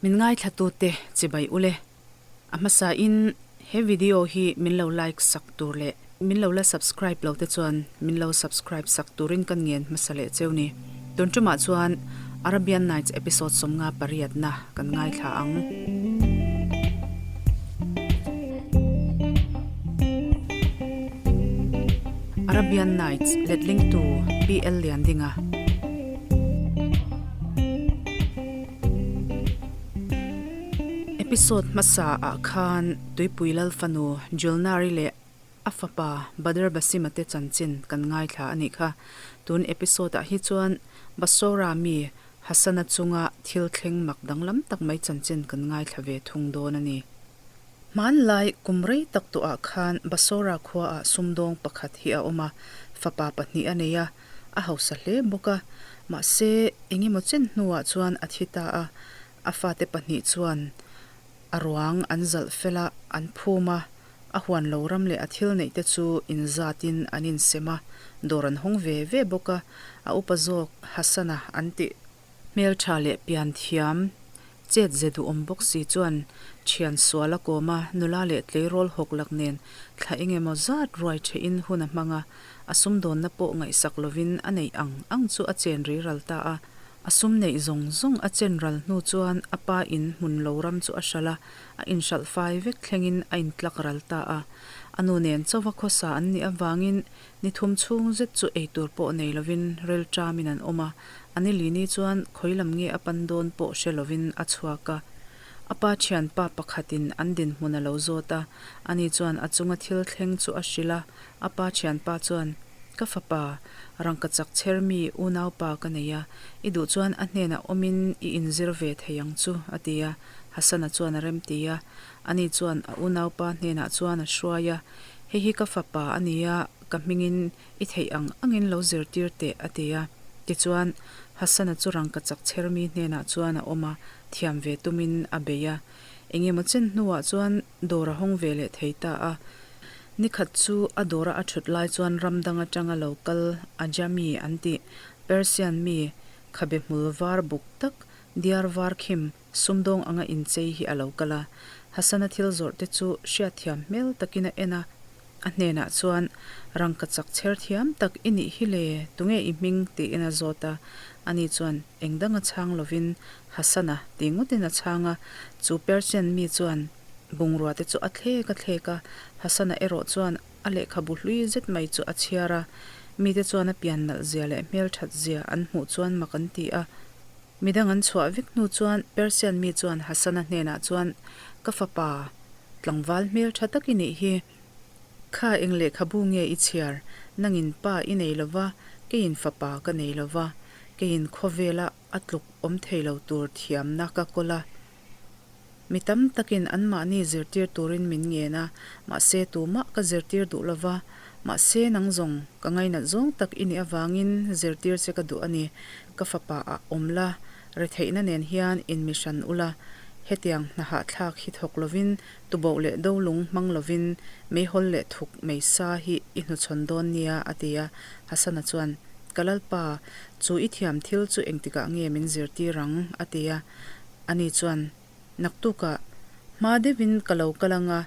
Min ngaithlatute chibai ule. A hmasa in he video hi min lo like sak tur leh min lo la subscribe lo te chuan min lo subscribe sak turin ka ngen hmasa leh cheu ni. Tun tumah chuan Arabian Nights episode 58 na kan ngaithla ang. Arabian Nights letling tu PL Liandinga. Episode hmasa ah khan Tuipui Lal fanu Julnari leh a fapa Badr Basima te chanchin kan ngaithla a nih kha. Tun episode ah hi chuan Basora mi Hasana chunga thil thleng mak danglam tak mai chanchin kan ngaithla ve thung dawn a ni. Hmanlai kum rei tak tawhah khan Basora khuaah sumdawng pakhat hi a awm a, fapa pahnih a nei a, a hausa hle bawk a. Mahse, engemaw chen hnuah chuan a thi ta a, a fate pahnih chuan a ruang an zalh fel a, an phum a, a huan lo ram leh a thil neih te chu inzatin an insem a, dawr an hawng ve ve bawk a, a upa zawk Hassan-a an tih. Hmeltha leh pian thiam chet ze duhawm bawk si chuan thian sual a kawm a, nula leh tleirawl hawk lak nen thla engemaw zat ruai thehin hun a hmang a, a sumdawnna pawh ngaihsak lovin a neih ang ang chu a chen ri ral ta a. A sum neih zawng zawng a chen ral hnu chuan a pa in hmun lo ram chu a hralh a, a inhralh fai vek thlengin a intlak ral ta a. A nu nen chauva khawsa an nih avangin Ni thum chhung zet chu eitur pawh nei lovin rel ṭamin an awm a, a ni lini chuan khawi lam nge a pan dawn pawh hre lovin a chhuak a. A pa thianpa pakhatin an dinhmun a lo zawt a, ani chuan a chunga thil thleng chu a hrilh a, a pa thianpa chuan, Ka fapa, rangkachak chher mi unaupa ka nei a, i duh chuan a hnenah awmin i inzir ve thei ang chu, a ti a. Hasana chuan a remti a, ani chuan a unaupa hnenah chuan a hruai a, Hei hi ka fapa a nia, ka hmingin i theih ang angin lo zirtir teh, a ti a. Tichuan, Hassan-a chu rangkachak chhermi hnenah chuan a awm a, thiam ve tumin a bei a. Engemaw chen hnuah chuan dawr a hawng ve leh thei ta a. Nikhat chu a dawra a thut lai chuan ram dang atanga lo kal Ajami an tih, Persian mi, khabe hmul var buk tak, diar var khim, Sumdawng anga inchei hi a lo kal a, Hassan-a thil zawrh te chu hriatthiam hmel takin a en a, a hnenah chuan, Rangkachak chher thiam tak i nih hi le, tunge i hming? tiin a zawt a, ani chuan eng danga chhang lovin Hassan-a ti ngawtin a chhang a, chu Persian mi chuan bungrua te chu a thlek a thlek a, Hassan-a erawh chuan a lehkhabu hlui zet mai chu a chhiar a, mite chuan a pian nalh zia leh hmelthat zia an hmuh chuan mak an ti a. Midang an chhuah vek hnu chuan Persian mi chuan Hassan-a hnenah chuan, Ka fapa, tlangval hmel tha tak i nih hi. Kha eng lehkhabu nge i chhiar? Nangin pa i nei lo va, keiin fapa ka nei lo va. Keiin khawvela a tluk awm thei lo tur thiamna ka kawl a. Mi tam takin anmahni zirtir turin min ngen a, mahse tumah ka zirtir duh lo va, mahse nang zawng ka ngainat zawng tak i nih avangin zirtir che ka duh a ni, ka fapa ah awm la, retheihna nen hian in mi hran ula, hetiang hna hahthlak hi thawk lovin tuboh leh dolung hmang lovin meihawl leh thuk meisa hi i hnuchhawn dawn nia a ti a, Hasana chuan, Ka Lalpa, chu i thiam thil chu engtikah nge min zirtir ang? a ti a. Ani chuan, Naktukah hma deuhin ka lo kal ang a,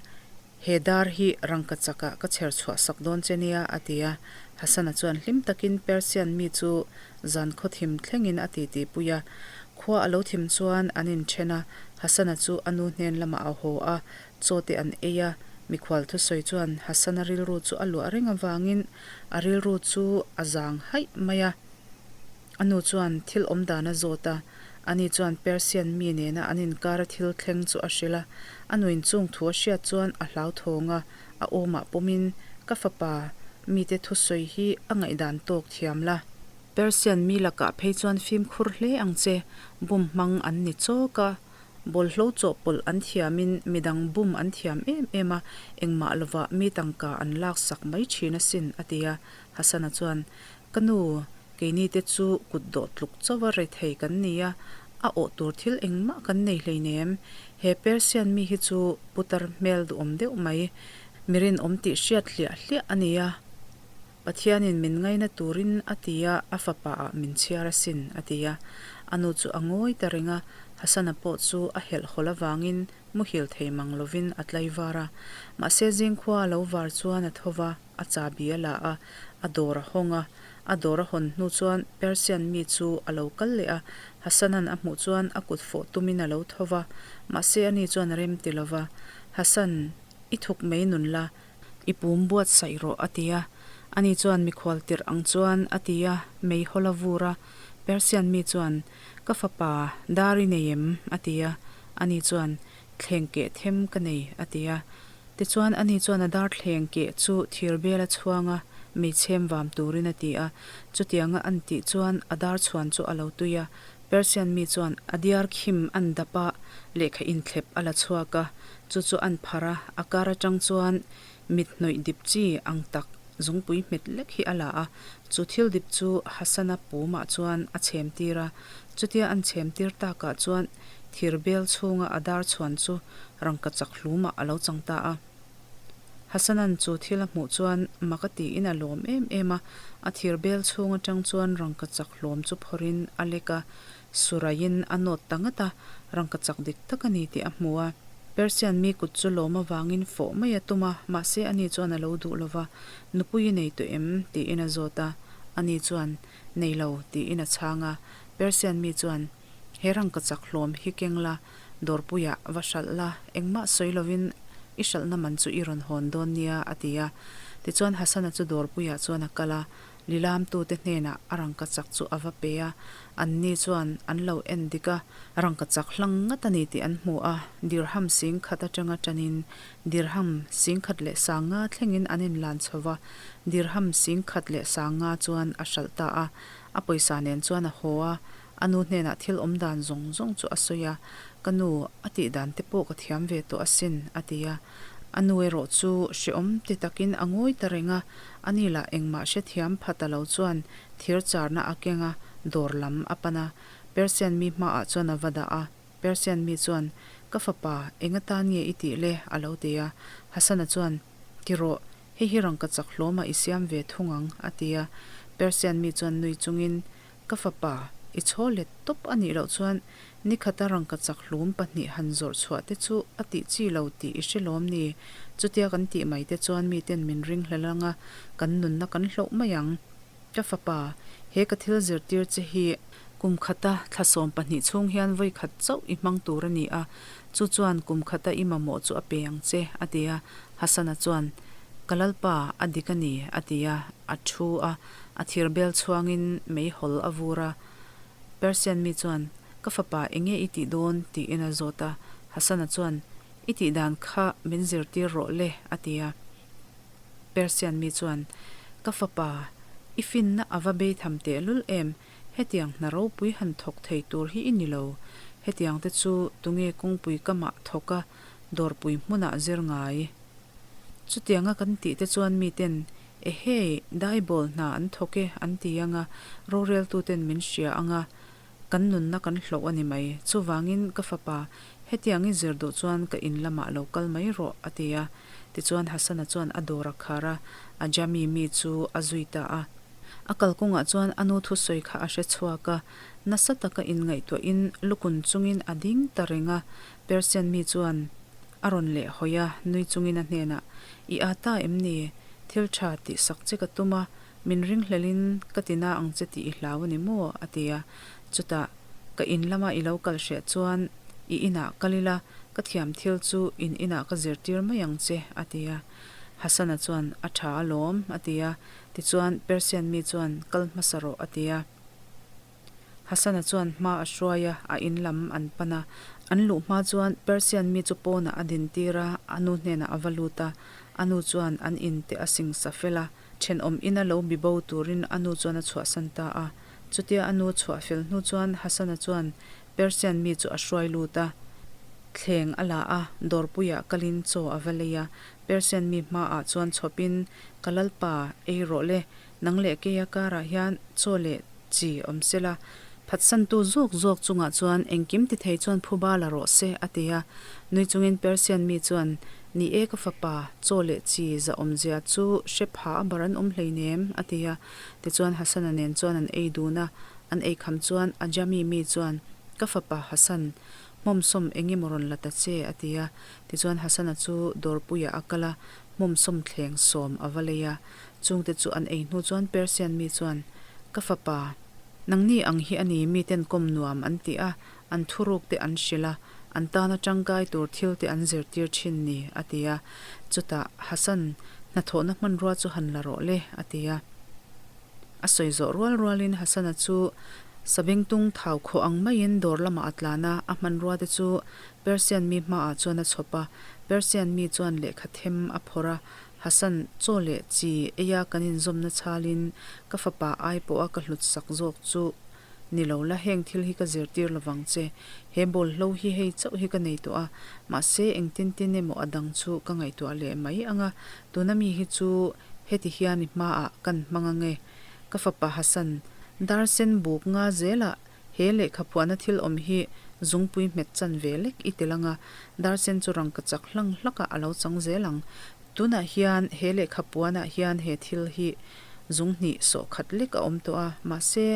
he dar hi rangkachakah ka chher chhuah sak dawn che nia, a ti a. Hassan-a chuan hlim takin Persian mi chu zan khaw thim thlengin a titi pui a. Khua a lo thim chuan an inthen a, Hassan-a chu a nu hnen lamah a haw a, chaw te an ei a. Mikhual thusawi chuan Hassan-a rilru chu a luah reng avangin a rilru chu a zang haih mai a. A nu chuan thil awm dan a zawt a, ani chuan Persian mi nena an inkara thil thleng chu a hrilh a. A nuin chung thu a hriat chuan a hlauthawng a, a awmah pawmin, Ka fapa, mite thusawi hi a ngaihdan tawk thiam la. Persian mi lakah phei chuan fimkhur hle ang che, bum hmang an ni chawk a, bawlhlo chawhpawlh an thiamin midang bum an thiam em em a, engmah lovah mi tangka an laksak mai thin asin, a ti a. Hassan-a chuan, Ka nu, keini te chu kut dawh tluk chauha re thei kan ni a, a awh tur thil engmah kan nei hleinem. He Persian mi hi chu putar hmel duhawm deuh mai, mi rinawm tih hriat hliah hliah a ni a. Pathianin min ngaina turin a ti a, a fapa ah min chhiar asin, a ti a. A nu chu a ngawi ta reng a. Hassan-a pawh chu a helhhawlh avangin muhil thei mang lovin a tlaivar a. Mahse zingkhua a lo var chuan a tho va, a chahbi a la a, a dawr a hawng a. A dawr a hawn hnu chuan Persian mi chu a lo kal leh a, Hassan-a'n a hmuh chuan a kut fawh tumin a lo tho va, mahse ani chuan a rem ti lo va, Hassan, i thuk mai nun la, i pum buatsaih rawh, a ti a. Ani chuan mikhual tirh ang chuan a ti a, mei hawl a vur a. Persian mi chuan, Ka fapa, dar i nei em? a ti a. Ani chuan, Thleng keh them ka nei, a ti a. Tichuan, ani chuan a dar thleng keh chu thir bel a chhuang a, mei chhem vam turin a ti a. Chutianga an tih chuan a dar chhuan chu a lo tui a. Persian mi chuan a diar khim an dap a, lehkha inthlep a la chhuak a. Chu chu an pharh a, a kar atang chuan mit hnawih dip chi ang tak zungpui hmet lek hi a la a. Chu thil dip chu Hassan-a pumah chuan a chhem tir a. Chutia an chhem tir takah chuan thir bel chhunga a dar chhuan chu rangkachak hlumah a lo chang ta a. Hassan-a'n chu thil a hmuh chuan mak a tiin a lawm em em a, a thir bel chhung atang chuan rangkachak hlawm chu phawrhin a lek a, suraiin a nawt ta ngat a, rangkachak dik tak a ni tih a hmu a. Persian mi kut chu lawm avangin fawh mai a tum a, mahse ani chuan a lo duh lo va, Nupui i nei tawh em? tiin a zawt a, ani chuan, Nei lo, tiin a chhang a. Persian mi chuan, He rangkachak hlawm hi keng la, dawrpuiah va hralh la, engmah sawi lovin i hralhna man chu i rawn hawn dawn nia, a ti a. Tichuan Hassan-a chu dawrpuiah chuan a kal a, lilamtute hnenah a rangkachak chu a va pe a, anni chuan an lo en dik a, rangkachak hlang ngat a ni tih an hmu a, dirham sing khat atanga tanin dirham sing khat leh sang nga thlengin an inlan chho va, dirham sing khat leh sang nga chuan a hralh ta a, a pawisa nen chuan a haw a, A nu hnenah thil awm dan zawng zawng chu a sawi a, Ka nu, a tih dan te pawh ka thiam ve tawh asin, a ti a. A nu erawh chu hrehawm ti takin a ngawi ta reng a, ani lah engmah hrethiam pha ta lo chuan thir charna a keng a, dawr lam a pan a. Persian mi hmaah chuan a va dah a. Persian mi chuan, Ka fapa, eng atan nge i tih le? a lo ti a. Hassan-a chuan, Ti rawh, hei hi rangkachak hlawmah i siam ve thung ang, a ti a. Persian mi chuan nui chungin, Ka fapa, i chhaw let tawp a nih loh chuan nikhata rangkachak hlum pahnih han zawrh chhuah te chu a tih chi lo tih i hre lawm ni? Chutia kan tih mai te chuan miten min ring hlel ang a, kan nunna kan hloh mai ang. Ka fapa, he ka thil zirtir che hi kum khata thla 12 chhung hian vawi khat chauh i hmang tur a ni a, chu chuan kum khata i mamawh chu a pe ang che, a ti a. Hassan-a chuan, Ka lalpa, a dik a ni, a ti a, a thu a. A thir bel chhuangin meihawl a vur a. Persian mi chuan, Ka fapa, enge i tih dawn? tiin a zawt a. Hassan-a chuan, I tih dan kha min zirtir rawh le, a ti a. Persian mi chuan, Ka fapa, i finna a va beitham tehlul em? Hetiang hna ropui han thawk thei tur hi i ni lo. Hetiang te chu tunge kawngpui kamah thawk a, dawrpui hmunah zir ngai? Chutianga kan tih te chuan miten Ehei, daibawl hna an thawk e an ti ang a, roreltuten min hria ang a, kan nunna kan hloh a ni mai. Chuvangin, ka fapa, hetiang i zir duh chuan ka in lamah lo kal mai rawh, a ti a. Tichuan Hassan-a chuan a dawr a khar a, Ajami mi chu a zui ta a. A kalkawngah chuan a nu thusawi kha a hre chhuak a, nasa taka inngaihtuahin lukun chungin a ding ta reng a. Persian mi chuan a rawn lehhawi a, nui chungin a hnenah, I â ta em ni? Thil tha tih sak che ka tum a, min ringhlelin ka ti na ang che tih i hlau a ni maw? a ti a. Chutah, Ka in lama i lo kal hreh chuan i inah kal ila, ka thiam thil chu in inah ka zirtir mai ang che, a ti a. Hassan-a chuan, A tha alawm, a ti a. Tichuan, Persian mi chuan, Kal hmasa rawh, a ti a. Hassan-a chuan hma a hruai a, a in lam an pan a. An luh hma chuan Persian mi chu pawnah a dintir a, a nu hnenah a va lut a. A nu chuan an in te a singsa fel a, thenawm ina lo bi bo turin a nu chuan a chhuahsan ta a. Chutia a nu chhuah fel hnu chuan Hassan-a chuan Persian mi chu a hruai lut a, thleng a la a, dawrpuiah kalin chaw a va lei a. Persian mi hmaah chuan chhawpin, Ka lalpa, ei rawh le, Nang leh keia karah hian chaw leh chi awm se la, phatsantu zawk zawk chungah chuan engkim ti thei chuan phuba la rawh se, a ti a. Nui chungin Persian mi chuan, Ni e ka fapa, chaw leh chi za awmzia chu hre pha a bar an awm hleinem, a ti a. Tichuan Hassan-a nen chuan an ei dun a, an ei kham chuan Ajami mi chuan, Ka fapa Hasan, hmawmsawm eng emaw rawn la ta che, a ti a. Tichuan Hasana chu dawrpuiah a kal a, hmawmsawm thleng sawm a va lei a. Chungte chu an ei hnu chuan Persian mi chuan, Ka fapa, nangni ang hi a ni miten kawm nuam an ti a, an thuruk te an hrilh a, an tana tangkai tur thil te an zirtir thin ni, a ti a. Chutah Hasan, hnathawhna hmanrua chu han la rawh le, a ti a. A sawi zawh rual rualin Hasana chu sabengtung thau khawh ang maiin dawr lamah a tlan a, a hmanrua te chu Persian mi hmaah chuan a chhawp a. Persian mi chuan lehkha them a phawrh a, Hasan, chaw leh chi eia kan inzawmna chhalin ka fapa ai pawha ka hlut sak zawk chu ni lo la, heng thil hi ka zirtir lovang che. He bawlhlo hi hei chauh hi ka nei tawh a, mahse engtin tin emaw a dang chu ka ngaihtuah leh mai ang a, tuna mi hi chu Heti hian i hmaah kan hmang ange, ka fapa Hasan, dar sen buk nga zelah he lehkha phuahna thil awm hi zungpui hmet chan ve lek i tel anga, dar sen chu rangkachak hlang hlakah a lo chang zel ang. Tunah hian he lehkha puanah hian he thil hi zung hnih sawh khat lek a awm tawh a, mahse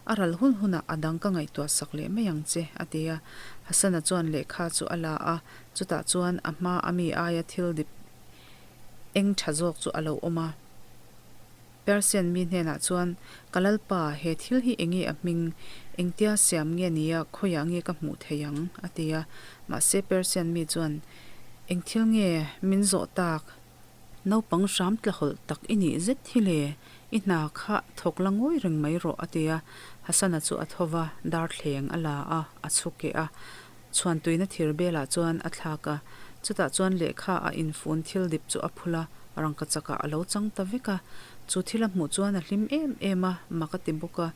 a ral hun hunah a dang ka ngaihtuah sak leh mai ang che, a ti a. Hasana chuan lehkha chu a la a, chutah chuan a hma a mi aia thil dip eng tha zawk chu a lo awm a. Persian mi hnenah chuan, Ka Lalpa, he thil hi enge a hming? Engtia siam nge nia khawiah nge ka hmuh theih ang? a ti a. Mahse Persian mi chuan, Eng thil nge min zawh tak? Naupang hram tlahawlh tak i nih zet hi le, i hna kha thawk la ngawi reng mai rawh, a ti a. Hasana chu a tho va, darthleng a la a, a chhu keh a. Chhuantuina thir belah chuan a thlak a, chutah chuan lehkha a infun thil dip chu a phul a, rangkachakah a lo chang ta vek a. Chu thil a hmuh chuan a hlim em em a, mak a ti bawk a,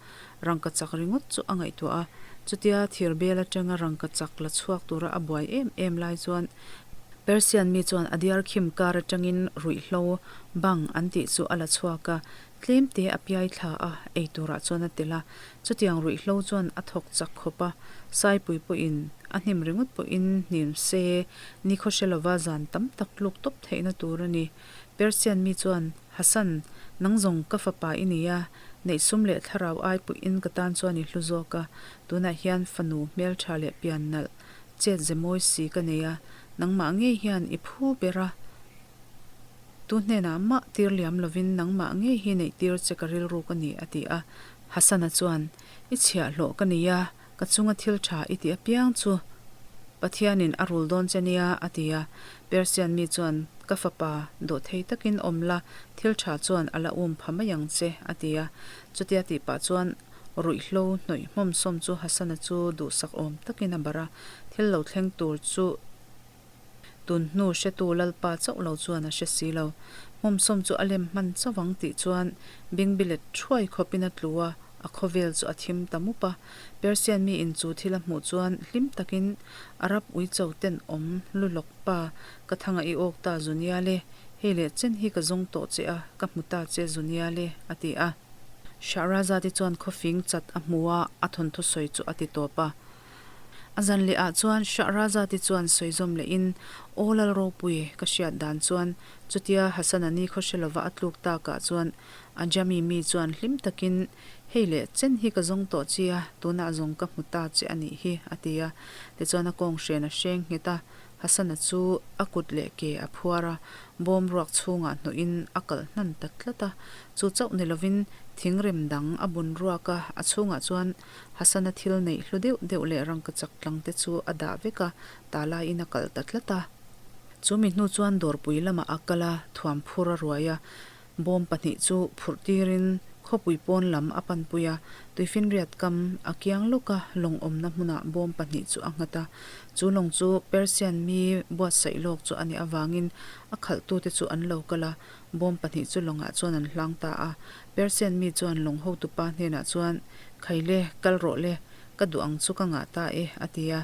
rangkachak ringawt chu a ngaihtuah a. Chutia thir bel atanga rangkachak la chhuak tura a buai em em lai chuan Persian mi chuan a diar khim kar atangin ruihhlo bang an tih chu a la chhuak a, Tlem te a piai thla a, ei turah chuan a tel a. Chutiang ruihhlo chuan a thawk chak khawp a, Saipui pawhin a hnim ringawt pawhin hnim se ni khaw hre lova zan tam tak tluk tawp theihna tur a ni. Persian mi chuan, Hasan, nang zawng ka fapa i ni a, neih sum leh thlarau ai pawhin ka tan chuan i hlu zawk a, tunah hian fanu hmeltha leh pian nalh, chet ze mawi si ka nei a, nangmah ngei hian i phu ber a, Tu hnenah mah tir liam lovin nangmah ngei hi neih tir che ka rilru ka ni, a ti a. Hasana chuan, I chhiahhlawh ka ni a, ka chunga thil tha i ti apiang chu Pathianin a rul dawn che nia, a ti a. Persian mi chuan, Ka fapa, dawhthei takin awm la, thil tha chuan a la um pha mai ang che, a ti a. Chutia tih pah chuan ruihhlo hnawih hmawmsawm chu Hasana chu duhsak awm takin a barh a, thil lo thleng tur chu Tun hnu hretu Lalpa chauh lo chuan a hre si lo. Hmawmsawm chu a lem hman chauh ang tih chuan bingbilet thuai khawpin a tlu a, a khawvel chu a thim ta mup a. Persian mi in chu thil a hmuh chuan hlim takin Arab uicho ten awm lu lawk pa, ka thanga i awk ta zu nia le, hei leh chen hi ka zawng tawh che a, ka hmu ta che zu nia le, a ti a. Shahrazad-i chuan khawfing chat a hmu a, a thawnthu sawi chu a ti tawp a. A zan leh ah chuan Shahrazad-i chuan sawi zawm leh in, Aw Lal Ropui, ka hriat dan chuan chutia Hassan-a ni khaw hre lova a tluk tak ah chuan Ajami mi chuan hlim takin, Hei leh chen hi ka zawng tawh chi a, tunah zawng ka hmu ta che a nih hi, a ti a. Tichuan a kawng hren a hreng nghet a, Hassan-a chu a kut leh ke a phuar a, bawm ruak chhungah hnawhin a kalh hnan ta tlat a. Chu chauh ni lovin thingrem dang a bun ruak a, a chhungah chuan Hasana thil neih hlu deuh deuh leh rangkachak tlang te chu a dah vek a, ta laiin a kalh ta tlat a. Chu mi hnu chuan dawrpui lamah a kal a, thuam phur a ruai a, bawm pahnih chu phurh tirin khawpui pawn lam a panpui a, tuifinriat kam a kiang lawk a, lawng awmna hmunah bawm pahnih chu a nghat a. Chu lawng chu Persian mi buatsaih lawk chu a nih avangin a khalhtute chu an lo kal a, bawm pahnih chu lawngah chuan an hlang ta a. Persian mi chuan lawng hotupa hnenah chuan, Khai le, kal rawh le, ka duh ang chu ka ngah ta e, a ti a.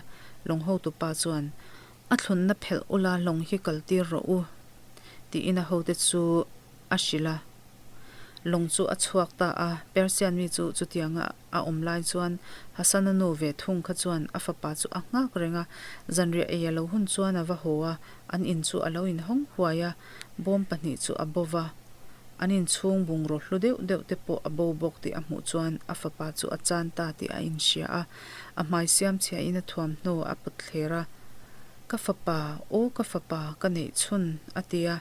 Lawng hotupa chuan, A thlunna phelh ula lawng hi kal tir rawh u, tiin a hote chu a hrilh a. Lawng chu a chhuak ta a, Persian mi chu chutianga a awm lai chuan Hasana nu ve thung kha chuan a fapa chu a nghak reng a. Zanriah ei a lo hun chuan a va haw a, an in chu a lo inhawng huai a, bawm pahnih chu a bo va. An inchhung bungraw hlu deuh deuh te pawh a bo bawk tih a hmuh chuan a fapa chu a chan ta tih a inhria a, a hmai siam chhiahin a thuamhnaw a pawt thler a. Ka fapa, aw ka fapa, ka neih chhun, a ti a,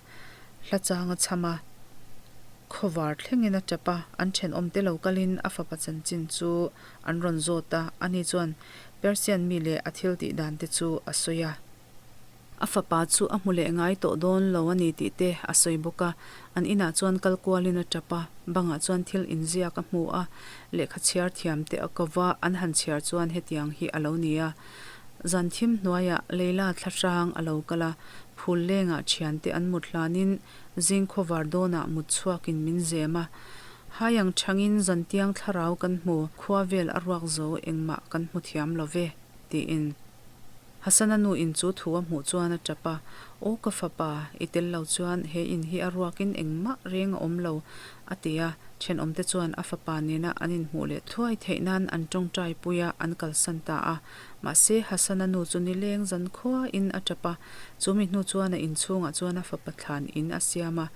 hla chang a chham a. Khawvar thlengin a tap a, an thenawmte lo kalin a fapa chanchin chu an rawn zawt a, ani chuan Persian mi leh a thil tih dan te chu a sawi a. A fapa chu a hmu leh ngai tawh dawn lo a ni tih te a sawi bawk a, an inah chuan kal kualin a tap a, bangah chuan thil inziak a hmu a, lehkha chhiar thiam te a ko va, an han chhiar chuan hetiang hi a lo ni a. Zan thim hnuaiah Leila thlahrang a lo kal a, phul lengah thiante an mut hlanin zing khawvar dawnah mut chhuakin min zem a. Hai ang chhangin zantiang thlarau kan hmu, khua vel a ruak zo engmah kan hmu thiam lo ve, tiin. Hasana nu in chu thu a hmuh chuan a tap a, Aw ka fapa, i tel lo chuan he in hi a ruakin engmah reng a awm lo, a ti a. Thenawmte chuan a fapa nena an inhmuh leh thuai theih nan an tawngtai pui a, an kalsan ta a. Mahse, Hasana nu chu nileng zan khuain a tap a, chu mi hnu chuan a inchhungah chuan a fapa thlan in a siam a,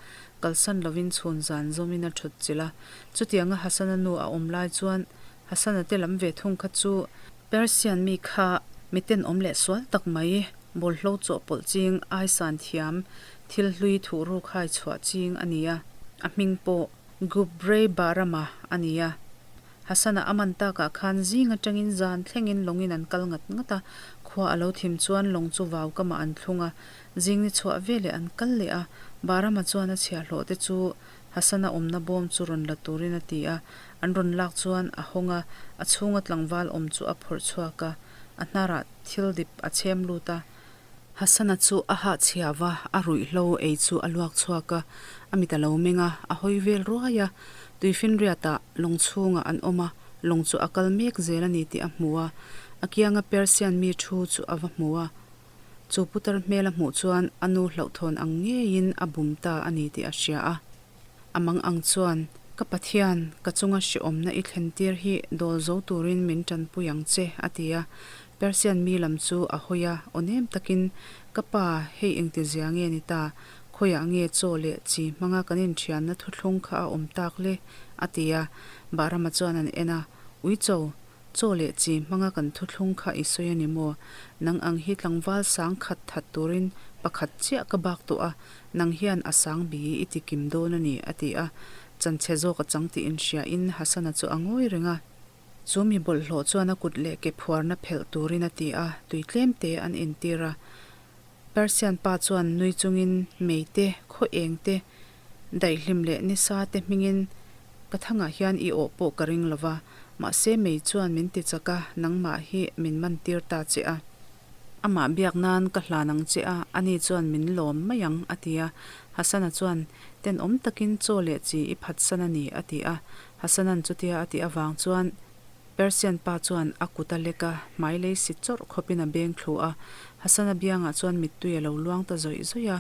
kalsan lovin chhun zan zawmin a thut chilh a. Chutianga Hasana nu a awm lai chuan Hasana te lam ve thung kha chu Persian mi kha mi tenawm leh sual tak mai, bawlhlo chawhpawlh ching, aisan thiam, thil hlui thuhruk hai chhuah ching a ni a, a hming pawh Gubrei Bahrama a ni a. Hasana a man takah khan zing atangin zan thlengin lawngin an kal ngat ngat a, khua a lo thim chuan lawng chu vau kamah an thlung a, zing ni chhuah veleh an kal leh a, Bahrama chuan a chhiahhlawh te chu Hasana awmna bawm chu rawn la turin a ti a, an rawn lak chuan a hawng a, a chhunga tlangval awm chu a phawrh chhuak a, a hnarah thil dip a chhem lut a. Hasana chu a hahchhia va, a ruihhlo ei chu a luak chhuak a, a mit a lo meng a, a hawi vel ruai a, tuifinriatah lawng chhungah an awm a, lawng chu a kal mek zel a ni tih a hmu a, a kianga Persian mi thu chu a va hmu a. Chu putar hmel a hmuh chuan a nu hlauhthawn ang ngeiin a bum ta a ni tih a hria a. A mang ang chuan, Ka Pathian, ka chunga hrehawmna i thlen tir hi dawl zo turin min tanpui ang che, a ti a. Persian mi lam chu a hawi a, aw nem takin, Ka pa, hei engtizia nge ni ta? Khawiah nge chaw leh chi hmanga kan inthianna thuthlung kha a awm tak le? a ti a. Bahrama chuan an en a, Uicho, Chaw leh chi hmanga kan thuthlung kha i sawi a ni maw? Nang ang hi tlangval sang khat that turin pakhat chiah ka bak tawh a, nang hian a sang bi i ti kim dawn a ni, a ti a. Chanchhe zawk a chang tih inhriain Hasana chu a ngawi reng a. Chu mi bawlhhlawh chuan a kut leh ke phuarna phelh turin a ti a, tui tlem te an intir a. Persian pa chuan nui chungin mei te, khaw eng te, daihlim leh nisa te hmingin ka thangah hian i awh pawh ka ring lo va, mahse mei chuan min ti chak a, nangmah hi min man tir ta che a. Amah biak nan ka hlan ang che a, ani chuan min lawm mai ang, a ti a. Hasana chuan, Tenawm takin chaw leh chi i phatsan a ni, a ti a. Hasana'n chutia a tih avang chuan, Persian pa chuan a kut a lek a, hmai lei si chawrh khawpin a beng thlu a, Hasana biangah chuan mittui a lo luang ta zawih zawih a.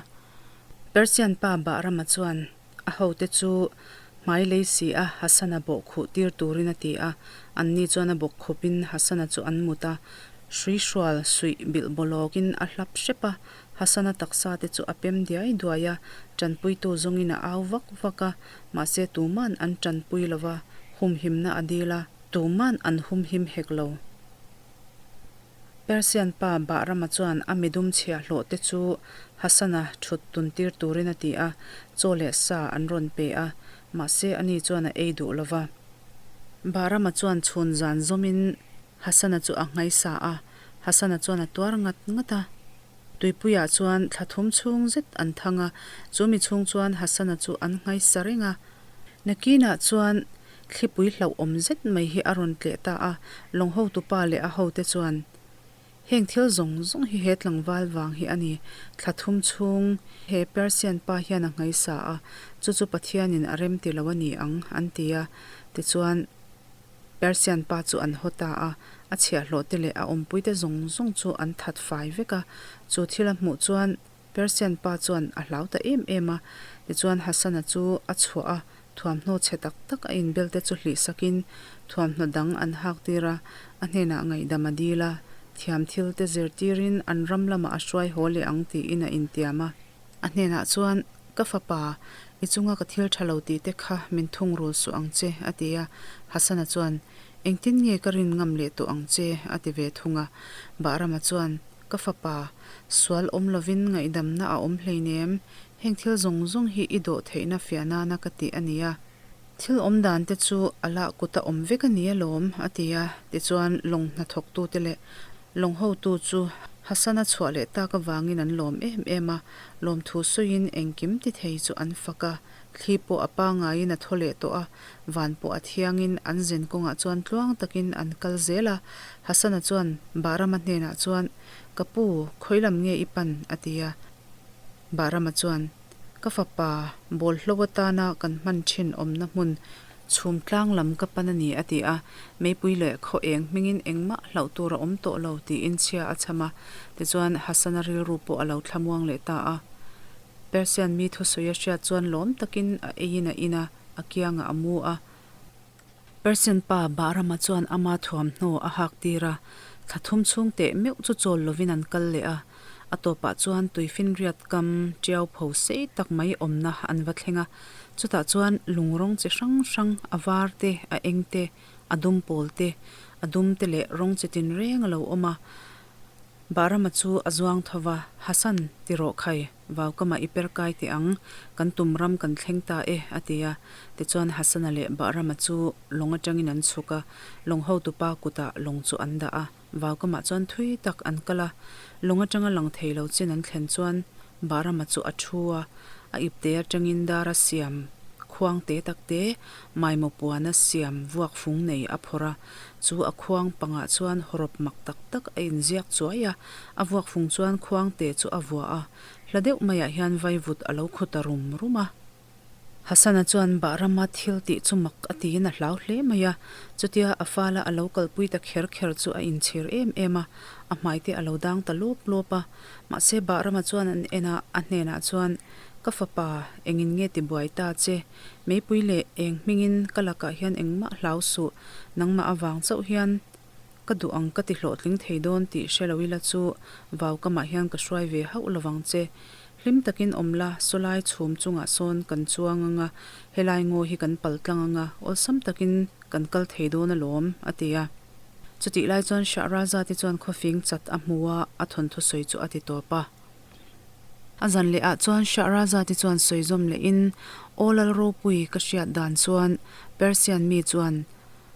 Persian pa Bahrama chuan a hote chu hmai lei si a Hasana bawh khuh tir turin a ti a, anni chuan a bawk khupin Hasana chu an mut a, hrui hrual suih bilh bawlawkin a hlap hrep a, Hasana taksa te chu a pem diai duai a, tanpuitu zawngin a au vak vak a, Mahse tuman an tanpui lo va, humhimna a dil a, tuman an humhim hek lo. Persian pa Bahrama chuan a midum chhiahhlawh te chu Hasana thut tun tir turin a ti a, chaw leh sa an rawn pe a, mahse ani chuan a ei duh lo va. Bahrama chuan chhun zan zawmin Hasana chu a nghaisa a, Hasana chuan a tuar ngat ngat a. Tuipuiah chuan thla thum chhung zet an thang a, chu mi chhung chuan Hasana chu an nghaisa reng a. Nakinah chuan thlipui hlauhawm zet mai hi a rawn tleh ta a, lawng hotupa leh a hote chuan, Heng thil zawng zawng hi he tlangval vang hi a ni, thla thum chhung he Persian pa hian a nghaisa a, chu chu Pathianin a remti lo a ni ang, an ti a. Tichuan. Persian pa chu an haw ta a, a chhiahhlawh te leh a awmpui te zawng zawng chu an that fai vek a. Chu thil a hmuh chuan Persian pa chuan a hlau ta em em a. Tichuan Hasana chu a chhuah a, thuamhnaw chhe tak tak a inbel te chu hlih sakin thuamhnaw dang an hak tir a, a hnenah ngaihdam a dil a, thiam thil te zirtirin an ram lamah a hruai haw leh ang tiin a intiam a. A hnenah chuan, Ka fapa, I chunga ka thil tha lo tih te kha min thungrul suh ang che, a ti a. Hassan-a chuan, Engtin nge ka rin ngam leh tawh ang che? a ti ve thung a. Bahram-a chuan, Ka fapa, sual awm lovin ngaihdamna a awm hleinem, heng thil zawng zawng hi i dawh theihna fiah nana ka tih a ni a. Thil awm dan te chu a lah kuta awm vek a ni alawm, a ti a. Tichuan, lawng hnathawktute leh lawng hotu chu Hassan-a chhuah leh tak avangin an lawm em em a, lawmthu sawiin engkim ti thei chu an fak a. Thli pawh a pangaiin a thaw leh tawh a, van pawh a thiangin an zin kawngah chuan tluang takin an kal zel a. Hassan-a chuan Bahram-a hnenah chuan, Ka pu, khawi lam nge i pan? a ti a. Bahram-a chuan, Ka fapa, bawlhlo atana kan hman thin awmna hmun chhum tlang lam ka pan a ni, a ti a. Meipui leh khaw eng hmingin engmah hlauh tur a awm tawh lo tiin chhia a chham a. Tichuan, Hassan-a rilru pawh a lo thlamuang leh ta a. Persian mi thusawi a hriat chuan lawm takin a eiin a in a, a kiangah a mu a. Persian pa Bahrama chuan ama thuamhnaw a hak tir a, thla thum chhung teh meuh chu chawl lovin an kal leh a. A tawpah chuan tuifinriat kam tiau pho sei tak mai awmna an va thleng a, chutah chuan lung rawng chi hrang hrang, a var te, a eng te, a dum pawl te, a dum te leh rawng chi tinreng a lo awm a. Bahrama chu a zuang tho va, Hasan, ti rawh khai. Vaukamah i per kai teh ang, kan tum ram kan thleng ta e, a ti a. Tichuan Hasana leh Bahrama chu lawng atangin an chhuk a, lawng hotupa kutah lawng chu an dah a. Vaukamah chuan thui tak an kal a, lawng atanga lang thei lo chin an thlen chuan Bahrama chu a thu a, a ipte atangin dara siam khuang te tak te, maimaw puana siam vuak fung nei a phawrh a. Chu a khuang pangah chuan hawrawp mak tak tak a inziak chuai a, a vuak fung chuan khuang te chu a vuah a, hla deuh maiah hian vaivut a lo khu ta rum rum a. Hassan-a chuan Bahrama thil tih chu mak a tiin a hlau hle mai a, chutia a fala a lo kalpui ta kher kher chu a inchhir em em a, a hmai te a lo dang ta lawp lawp a. Mahse Bahrama chuan an en a, a hnenah chuan, Ka fapa, engin nge tibuai ta che? Meipui leh eng hmingin ka lakah hian engmah hlau suh, nangmah avang chauh hian ka duh ang ka ti hlawhtling thei dawn tih hre lo ila chu vau kamah hian ka hruai ve hauh lovang che. Hlim takin awm la, sawlai chhum chungah sawn kan chuang anga, helai ngaw hi kan pal tlang anga, awlsam takin kan kal thei dawn alawm, a ti a. Chutih lai chuan Shahrazad-i chuan khawfing chat a hmu a, a thawnthu sawi chu a ti tawp a. A zan leh ah chuan Shahrazad-i chuan sawi zawm leh in, Aw Lal ropui ka hriat dan chuan Persian mi chuan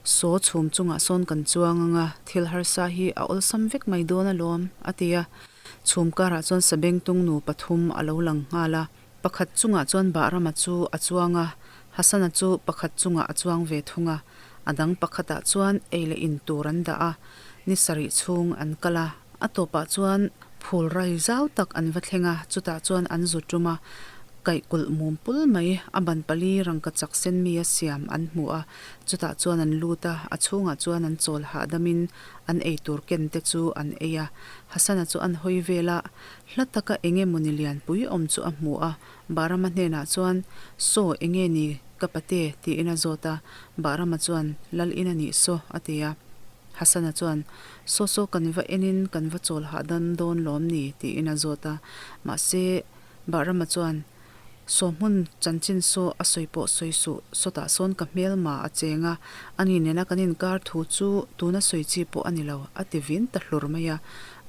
saw chhum chungah sawn kan chuang anga thil harsa hi a awlsam vek mai dawn alawm, a ti a. Chhum karah chuan sabengtung nu pathum a lo lang nghal a. Pakhat chungah chuan Bahrama chu a chuang a, Hassan-a chu pakhat chungah a chuang ve thung a. A dang pakhatah chuan ei leh in tur an dah a, ni sarih chhung an kal a. A tawpah chuan phul rai zau tak an va thleng a, chutah chuan an zu tum a, kaihkulh mum pul mai, a ban pali rangka chak sen mi a siam an hmu a, chutah chuan an lut a, a chhungah chuan an chawl hahdamin an eitur ken te chu an ei a. Hassan-a chu an hawi vel a, hla taka eng emawni lianpui awm chu a hmu a, Bahrama hnenah chuan, Saw, enge ni ka pate? tiin a zawt a, Bahrama chuan, Lal in a nih saw, a ti a. Hassan-a chuan, Saw saw kan va enin kan va chawl hahdam dawn lawm ni? tiin a zawt a. Mahse, Bahrama chuan, Saw hmun chanchin saw a sawi pawh sawi suh, sawtah sawn ka hmelma a cheng a, ani nena kan inkar thu chu tuna sawi chi pawh a ni lo, a ti vin ta hlur mai a.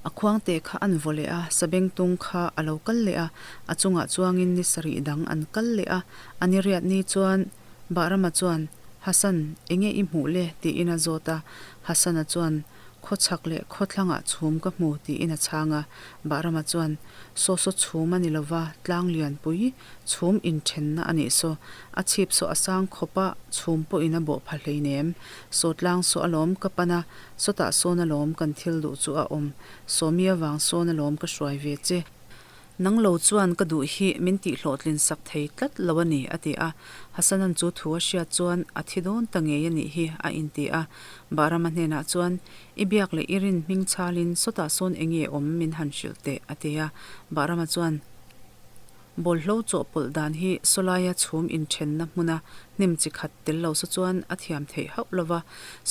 A khuangte kha an vaw leh a, sabengtung kha a lo kal leh a, a chungah chuangin ni sarih dang an kal leh a, a ni riat ni chuan Bahrama chuan, Hassan, enge i hmuh le? tiin a zawt a. Hassan-a chuan, Khawchhak leh khawthlangah chhum ka hmu, tiin a chhang a. Bahrama chuan, Saw saw chhum a ni lova, tlang lianpui chhum inthenna a nih saw. A chhip saw a sang khawp a, chhum pawhin a bawh pha hleinem. Saw tlang saw alawm ka pan a, sawtah sawn alawm kan thil duh chu a awm. Sawmi avang sawn alawm ka hruai ve che. Nang lo chuan ka duh hi min tihhlawhtlin sak thei tlat lo a ni, a ti a. Hassanan chu thu a hriat chuan a thi dawn ta ngei a nih hi, a inti a. Bahrama hnenah chuan, I biak leh i rin hming chhalin sawtah sawn eng nge awm min han hrilh teh, a ti a. Bahrama chuan, Bawlhlo chawhpawlh dan hi sawlaia chhum inthenna hmuna hnim chi khat tel lo saw chuan a thiam theih hauh lo va.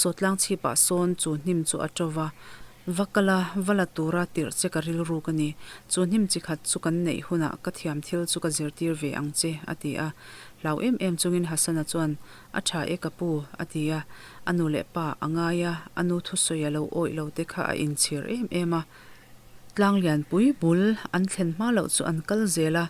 Sawtlang chhipah sawn chu hnim chu a to va. Va kal a, va la tura tirh che ka rilru ka ni. Chu hnim chi khat chu kan neih hunah ka thiam thil chu ka zirtir ve ang che, a ti a. Hlau em em chungin Hassan-a chuan, A tha e ka pu, a ti a. A nu leh pa a ngai a, a nu thusawi a lo awih lo te kha a inchhir em em a. Tlang lianpui bul an thlen hma loh chu an kal zel a,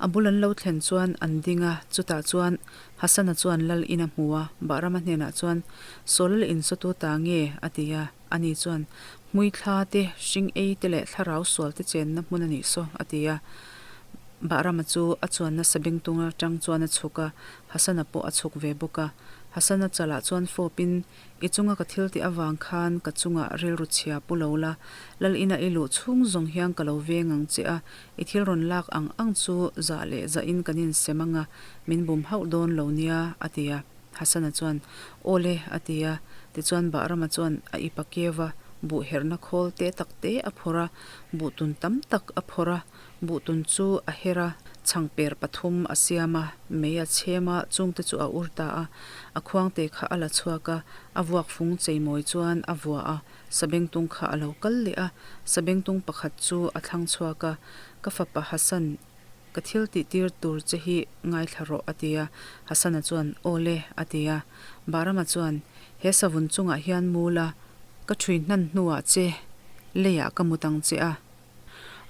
a bul an lo thlen chuan an ding a, chutah chuan Hassan-a chuan lal in a hmu a, Bahram-a hnenah chuan, Saw lal in saw tu ta nge? a ti a, ani chuan, Hmui thla te, hring ei te leh thlarau sual te chenna hmun a nih saw, a ti a. Bahram-a chu a chuanna sabengtung atang chuan a chhuk a, Hassan-a pawh a chhuk ve bawk a. Hassan-a chalah chuan fawpin, I chunga ka thil tih avang khan ka chungah rilru chhia pu lo la, Lal ina i luh chhung zawng hian ka lo veng ang che a, i thil rawn lak ang ang chu zah leh zahin kan insem ang a, min bum hauh dawn lo nia, a ti a. Hasana chuan, Aw le, a ti a. Tichuan Bahrama chuan a ipa keva buh herhna khawl te tak te a phawrh a, buhtun tam tak a phawrh a, Buhtun chu a her a, chhangper pathum a siam a, mei a chhem a, chungte chu a ur ta a. A khuangte kha a la chhuak a, a vuak fung cheimawi chuan a vua a, sabengtung kha a lo kal leh a, sabengtung pakhat chu a thlang chhuak a, Ka fapa Hassan, ka thil tih tir tur che hi ngaithla rawh, a ti a. Hassan-a chuan, Aw le, a ti a. Bahrama chuan, He savun chungah hian mu la, ka ṭhui hnan hnuah che leiah ka mut ang che a.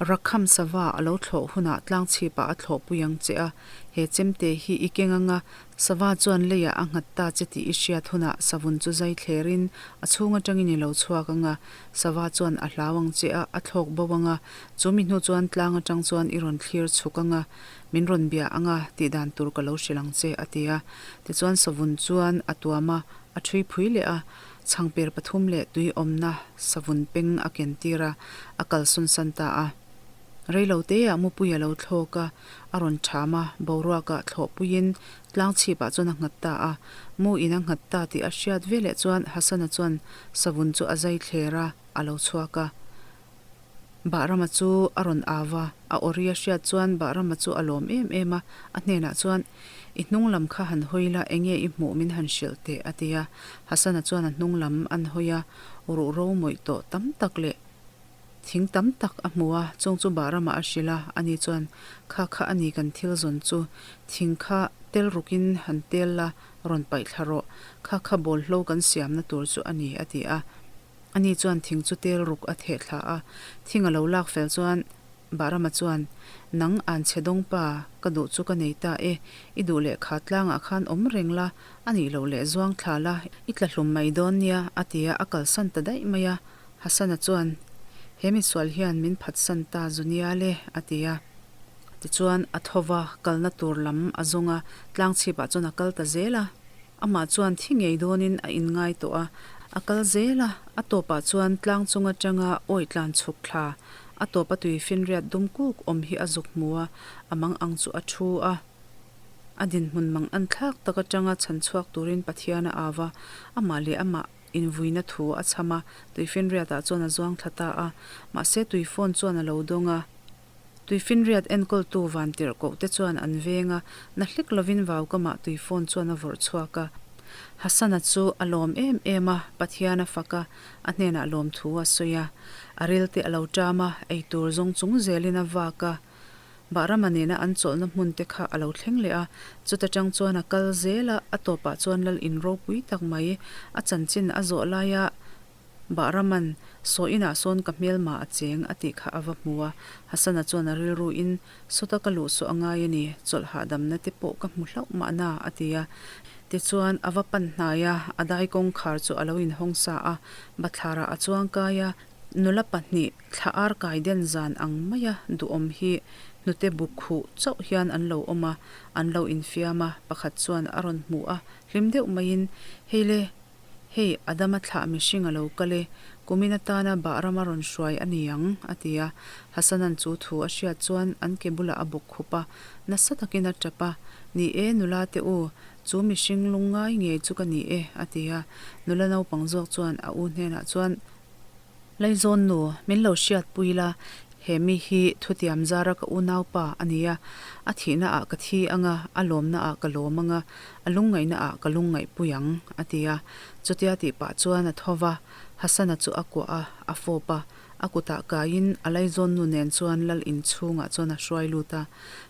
Rakham sava a lo thlawh hunah tlangchhipah a thlawhpui ang che a, he chemte hi i keng anga sava chuan leiah a nghat ta che tih i hriat hunah savun chu zai thlerin a chhung atangin i lo chhuak anga, sava chuan a hlau ang che a, a thlawk bo anga, chu mi hnu chuan tlang atang chuan i rawn thlir chhuk anga, min rawn bia anga tih dan tur ka lo hrilh ang che, a ti a. Tichuan savun chuan a tuam a, a thui phui leh a. Chhangper pathum leh tui awmna savun peng a ken tir a, a kalsawn san ta a. Reilo teah mupui a lo thlawk a, a rawn ṭham a, boruakah thlawhpuiin tlang chhipah chuan a nghat ta a. Mu in a nghat ta tih a hriat veleh chuan Hassan-a chuan savun chu a zai thler a, a lo chhuak a. Bahrama chu a rawn au va, a awri a hriat chuan Bahrama chu a lawm em em a, a hnenah chuan, I hnung lam kha han hawi la, enge i hmuh min han hrilh teh, a ti a. Hasana chuan a hnung lam an hawi a, ruhro mawih tawh tam tak leh thing tam tak a hmu a, chung chu Bahrama a hrilh a, ani chuan, Kha kha a ni kan thil zawn chu, thing kha tel rukin han tel la, rawn paih thla rawh, kha kha bawlhlo kan siamna tur chu a ni, a ti a. Ani chuan thing chu tel ruk a theh thla a, thing a lo lak fel chuan Bahrama chuan, Nang an chhe dawng pa, ka duh chu ka nei ta e, i duh leh kha tlangah khan awm reng la, a nih loh leh zuang thla la, i tla hlum mai dawn nia, a ti a, a kalsan ta daih mai a. Hassan-a chuan, He misual hian min phatsan ta zu nia le, a ti a. Tichuan a tho va, kalna tur lam a zawng a, tlang chhipah chuan a kal ta zel a. Amah chuan thi ngei dawnin a inngai tawh a, a kal zel a, a tawpah chuan tlang chung atanga awih tlan chhuk thla, a tawpa tui finriat dum kuk awm hi a zuk hmu a, a mang ang chu a thu a. A dinhmun mang an thlak tak atanga chhan chhuak turin Pathian a au a, amah leh amah invuina thu a chham a, tui finriatah chuan a zuang thla ta a, mahse tui phone chuan a lo dawng a. Tuifinriat enkawltu vantirhkoh te chuan an veng a, na hlik lovin vaukamah tuifawn chuan a vawrh chhuak a. Hassan-a chu a lawm em em a, Pathian a fak a, a hnenah lawmthu a sawi a. A ril te a lo ṭam a, eitur zawng chung zelin a vak a. Bahrama nena an chawlhna hmun te kha a lo thleng leh a, chuta ṭang chuan a kal zel a, a tawpah chuan lal in ropui tak mai a chanchin a zawh laia Bahraman, Saw inah sawn ka hmelma a cheng, a tih kha a va hmu a. Hasana chuan a rilru in, Sawta ka luh saw a ngai a ni, chawlh hahdamna te pawh ka hmu hlauh mahna, a ti a. Tichuan, a va pan hnai a, a dai kawngkhar chu a lo inhawng sa a, bathlarah a chuang kai a, nula pahnih thla ar kai den zan ang maia duhawm hi hnute bu khuh chauh hian an lo awm a, an lo infiam a, pakhat chuan a rawn hmu a, hlim deuh maiin, Hei le, Hei, Adama thlah mihring a lo kal e, kumin atana Bahram a rawn hruai a ni ang, a ti a. Hassan-a'n chu thu a hriat chuan an ke bulah a bawk khup a, nasa takin a tap a, Ni e, nula te u, chu mihring lungngai ngei chu ka ni e, a ti a. Nula naupang zawk chuan a u hnenah chuan, Laizawn nu, min lo hriatpui la, he mi hi thutiam zara ka unaupa a ni a, a thihna ah ka thi ang a, a lawmna ah ka lawm ang a, a lungngaihna ah ka lungngaihpui ang, a ti a. Chutia tih pah chuan a tho va. Hassan-a chu a kuah a, a fawp a. A kutah kaiin a laizawnnu nen chuan lal in chhungah chuan a hruai lut a.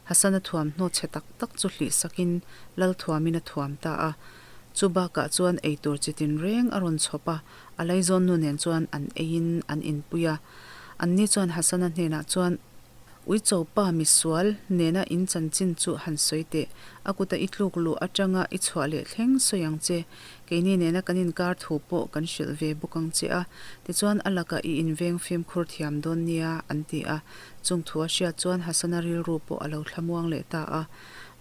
Hassan-a thuamhnaw chhe tak tak chu hlih sakin lal thuamin a thuam ta a. Chu bakah chuan eitur chi tinreng a rawn chhawp a, a laizawnnu nen chuan an eiin an inpui a. Anni chuan Hassan-a hnenah chuan, Uicho pa misual nena in chanchin chu han sawi teh. A kuta i tluk luh atanga i chhuah leh thleng sawi ang che. Keini nena kan inkar thu pawh kan hrilh ve bawk ang che a. Tichuan a lakah i inveng fimkhur thiam dawn nia, an ti a. Chung thu a hriat chuan Hasana rilru pawh a lo thlamuang leh ta a.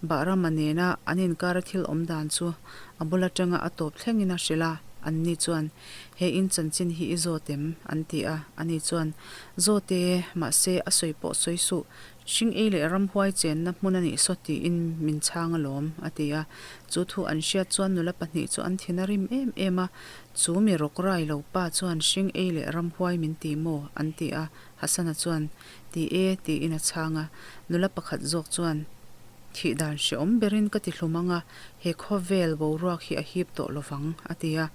Bahrama nena an inkara thil awm dan chu a bul atanga a tawp thlengin a hrilh a. Anni chuan, He in chanchin hi i zawt em? an ti a. Ani chuan, Zawt e, mahse a sawi pawh sawi suh. Hring ei leh ramhuai chenna hmun a nih saw tiin min chhang alawm, a ti a. Chu thu an hriat chuan nula pahnih chu an thin a rim em em a. Chu mi rawk rai lo pa chuan hring ei leh ramhuai min ti maw? an ti a. Hasana chuan, Ti e, tiin a chhang a. Nula pakhat zawk chuan, Thih dan hreawm berin ka ti hlum ang a, he khawvel boruak hi a hip tawh lovang, a ti a.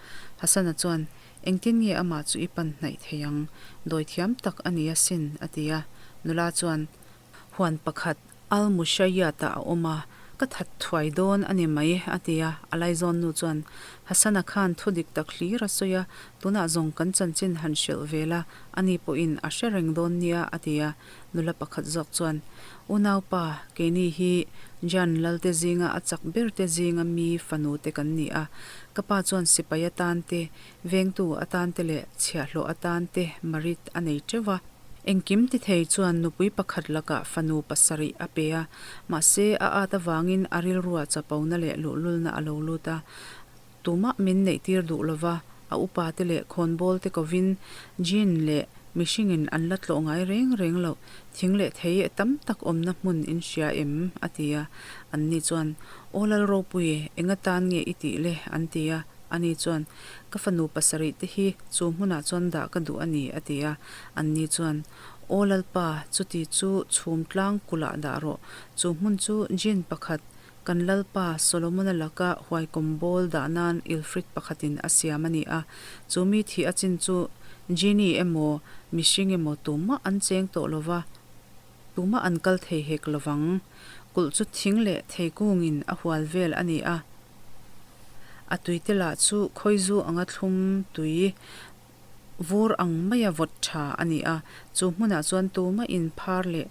Hasana chuan, Engtin nge amah chu i pan hnaih thei ang? Dawi thiam tak a ni asin, a ti a. Nula chuan, Huan pakhat Al-Mushayyat-ah a awm a, ka that thuai dawn a ni mai, a ti a. A laizawn nu chuan, Hasana khan thu dik tak hlir a sawi a, tunah zawng kan chanchin han hrilh ve la, ani pawhin a hre reng dawn nia, a ti a. Nula pakhat zawk chuan, Unaupa, keini hi Jan Lalte zinga a chak berte zinga mi fanu te kan ni a. Ka pa chuan sipai atan te, vengtu atan te leh chhiahhlawh atan te marit a nei teuh va. Engkim ti thei chuan nupui pakhat lakah fanu pasarih a pe a, mahse a at avangin a rilruah chapona leh luhlulna a lo lut a. Tumah min neihtir duh lova, a upate leh khawnbawlte kovin Jean leh mihringin an la tlawh ngai reng reng loh thing leh thei tam tak awmna hmun in hria em? a ti a. Anni chuan, Aw Lalropui, eng atan nge i tih le? an ti a. Ani chuan, Ka fanu pasarih te hi chu hmunah chuan dah ka duh a ni, a ti a. Anni chuan, Aw Lalpa, chuti chu chhum tlang kulh ah dah rawh. Chu hmun chu Jean pakhat Kan Lalpa Solomona laka huaikawm bawl dah nan Ilfrit pakhatin a siam a ni a. Chu mi thih a chin chu Genie emaw mihring emaw tumah an cheng tawh lo va, tumah an kal thei hek lo vang. Kulh chu thing leh theikungin a hual vel a ni a. A tuite lah chu khawizu anga thlum tui vur ang maia vawt tha a ni a. Chu hmunah chuan tumah inphar leh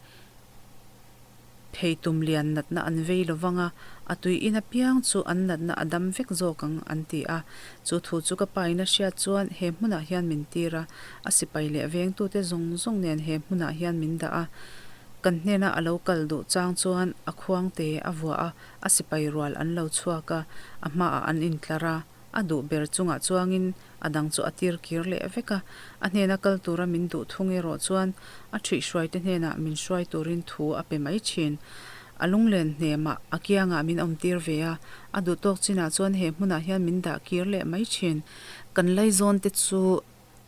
Thei tum lian natna an vei lo vang a, a tui in apiang chu an natna a dam vek zawk ang, an ti a. Chu thu chu ka pain a hriat chuan he hmunah hian min tir a, a sipai leh vengtute zawng zawng nen he hmunah hian min dah a. Kan hnena a lo kal duh chang chuan a khuangte a vuah a, a sipai rual an lo chhuak a, a hmaah an intlar a. A duh ber chungah chuangin a dang chu a tir kir leh vek a, a hnena kal tura min duh thung erawh chuan a ṭhuihhruaite hnenah min hruai turin thu a pe mai ṭhin. A lunglen hnemah a kiangah min awmtir ve a, a duh tawk chinah chuan he hmunah hian min dah kir leh mai ṭhin. Kan laizawnte chu